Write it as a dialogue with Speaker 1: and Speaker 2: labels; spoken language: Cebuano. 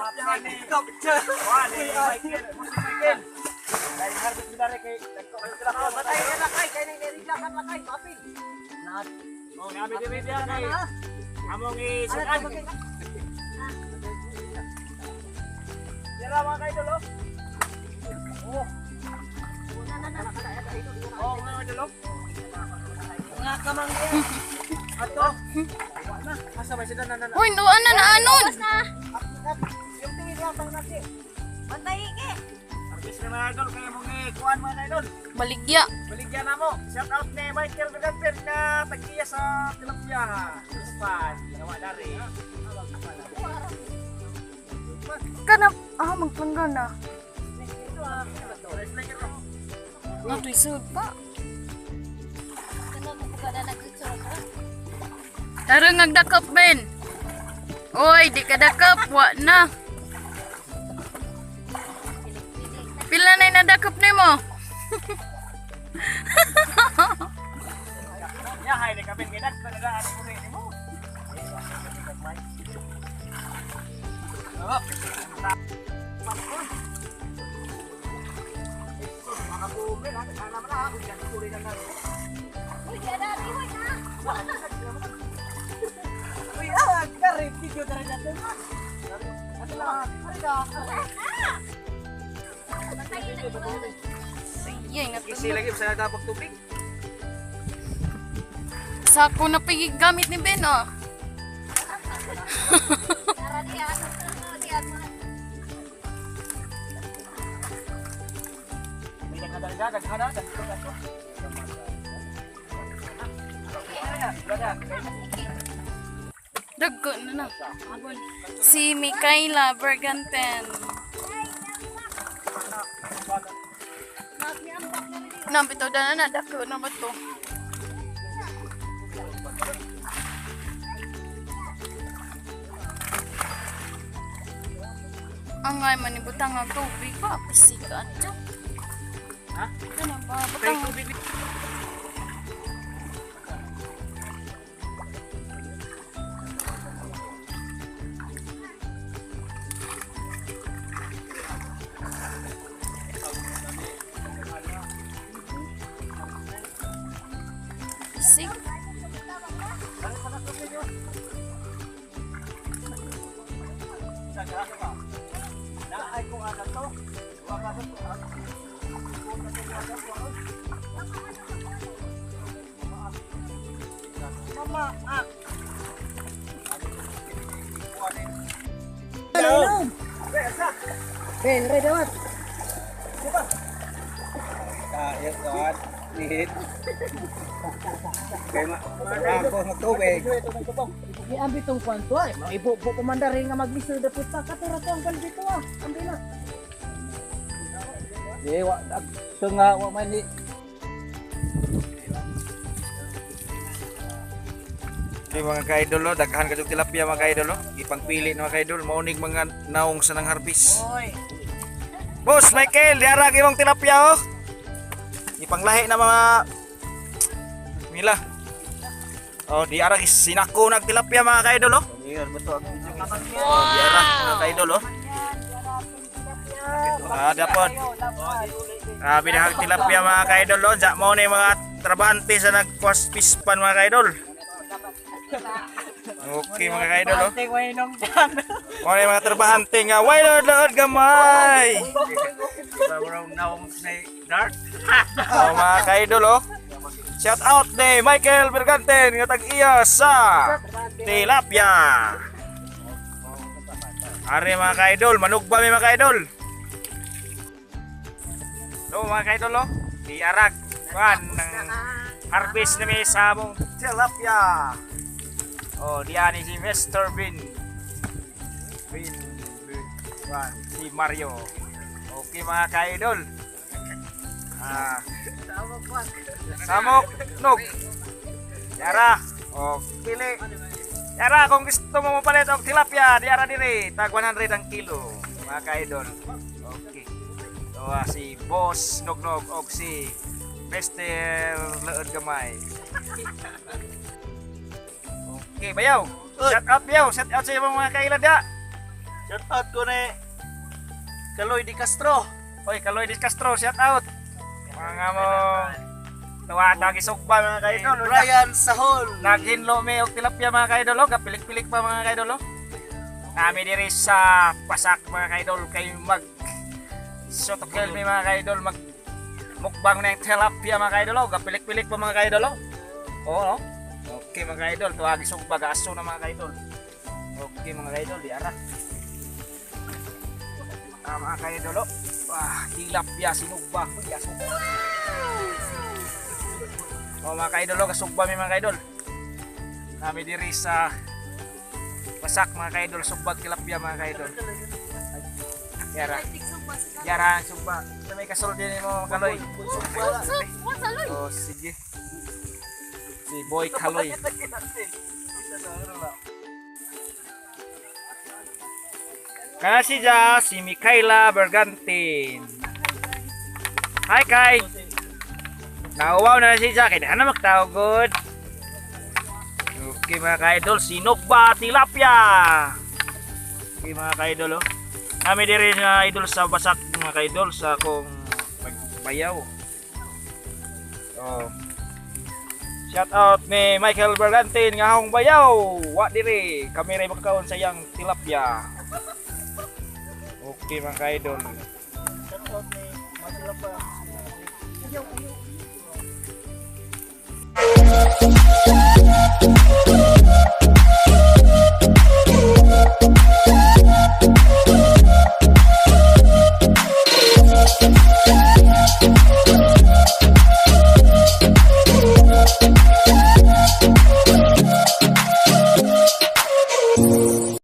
Speaker 1: Tilapia ni. Wah, ni Michael. Boss Michael. Dahil harvest mi dari kay tilapia.
Speaker 2: Batay na lakay kay nang niriglakan lakay, mapil.
Speaker 1: Oh, nabi diri diya kay among isukan. Dira mga kaidol oh. Oh. Oh, mga idol oh.
Speaker 2: Nga kamang niya.
Speaker 1: Ato. Asa ba sila na na?
Speaker 3: Uy, nuan na naanon.
Speaker 2: Yung tingin lang tang nasi.
Speaker 4: Bantay ke.
Speaker 1: Harvest na mga idol kay among ikuan mga idol.
Speaker 3: Baligya.
Speaker 1: Baligyan na mo. Shout out ni Michael Bergantin na tag-iya sa tilapia. Ispan, ginawa dari.
Speaker 3: Kana ah magtungga na. Natuisod pa.
Speaker 4: Kano ko kada nagtsura ka.
Speaker 3: Tara ngagdakop Ben. Oy, di ka dakop, wa na. Pila na nadakop nimo?
Speaker 1: Ya, hay na kapin kay dagko na daan ko rin mo.
Speaker 4: Uy, di ada di hoy na.
Speaker 2: Uy, ah, kare video dara natin. Ato lang, kare ka.
Speaker 4: Bantay na.
Speaker 3: Sige,
Speaker 1: Isi
Speaker 3: natulog.
Speaker 1: lagi sa tapok tubig.
Speaker 3: Sako na pigi gamit ni Ben oh.
Speaker 4: Tara diya. Diya.
Speaker 1: May daghan daghan daghan daghan.
Speaker 3: Dagko na na. Si Mikaela Berganten. Na bitaw na na dako na ba to? Angay man ni butang ang tubig ba pisika adto.
Speaker 1: Ha?
Speaker 3: Ano ba
Speaker 1: Kay
Speaker 3: butang
Speaker 1: tubig.
Speaker 3: Pisik?
Speaker 1: Naay ko ana to. Wa ka to.
Speaker 2: Mama, ah. Ben, ready what?
Speaker 5: Kaya kaat nihit. Kay ma ako magtubig.
Speaker 2: Ni ambi tong kwanto ay. Maibo-bo kumandari nga maglisod na puta ka tara to ang balde to ah. Ambi na.
Speaker 5: Di wa ito nga wa man ni
Speaker 1: Okay, mga kaidol, oh, daghan kadtong tilapia mga kaidol, oh. Ipangpili na mga kaidol, maunig mga naong sa nang harvest.
Speaker 2: Oy.
Speaker 1: Boss Michael, diara imong tilapia oh. Ipanglahi na mga mila. Oh, diara sinako nag tilapia mga kaidol oh.
Speaker 5: Iyon ba to ang video?
Speaker 1: Oh, diara mga kaidol oh. Ah, dapat. Ah, binahag tilapia mga kaidol oh. Ja mo ni mga trabante sa nagkwas pispan mga kaidol. Okay mga kaidol oh.
Speaker 2: Ate way nong dan.
Speaker 1: Mo ni mga trabahante nga way lord lord gamay.
Speaker 5: Sobrang naong sa dark.
Speaker 1: Oh, mga kaidol oh. Shout out ni Michael Berganten nga tag-iya sa Tilapia. Ari mga kaidol, manugba mi mga kaidol. So mga kaidol oh, diarag kuan ng harvest nami sa among tilapia. Oh, diyan ni si Mr. Bin. Bin, Bin, kuan, si Mario. Okay mga kaidol. Ah, Samok, nog. Yara, o pili. Yara, kung gusto mo mapalit og tilapia, diara dire, tag 100 ang kilo, mga ka-idol. Okay. So, si Boss Nognog og si Mr. Leod Gamay. Okay, bayaw. Shout out bayaw, shout out sa imong mga kailada.
Speaker 5: Shout out ko ni Kaloy Di Castro.
Speaker 1: Oy, Kaloy Di Castro, shout out. Mga mo tuwa tagi sugba, mga kaidol.
Speaker 5: Brian Sahol.
Speaker 1: Naghinlo mi og tilapia, mga kaidol, oh. Kapilik-pilik pa, mga kaidol, oh. Nami diri sa Pasak, mga kaidol, kay mag sotokel mi, mga kaidol, mag mukbang na yung tilapia, mga kaidol, oh. Kapilik-pilik pa, mga kaidol, oh. Oo, no? Okay, mga kaidol, tuwagi sugba gaso na, mga kaidol. Okay, mga kaidol, di ara. Ah, mga kaidol, oh. Ah, tilapia sinugba. Uy, aso. Oh, mga kaidol, oh, kasugba mi, mga kaidol. Nami diri sa Pasak, mga kaidol, sugbag tilapia, mga kaidol. Yara. Yara ang sugba. Sa may kasol din mo, Kaloy. Oh, sige. Si Boy Kaloy. Kana si Ja, si Mikaela Bergantin. Hi, Kai. Nauwaw na si Ja, kay na magtawag good. Okay, mga kaidol, sinugba tilapia. Okay, mga kaidol, oh. Kami diri na idol sa Basak, mga kaidol, sa akong magbayaw. Oh. Shout out ni Michael Bergantin nga akong bayaw. Wa diri, kami ray makakaon sa iyang tilapia. Okay, mga kaidol.
Speaker 5: Shout out ni Matilapa.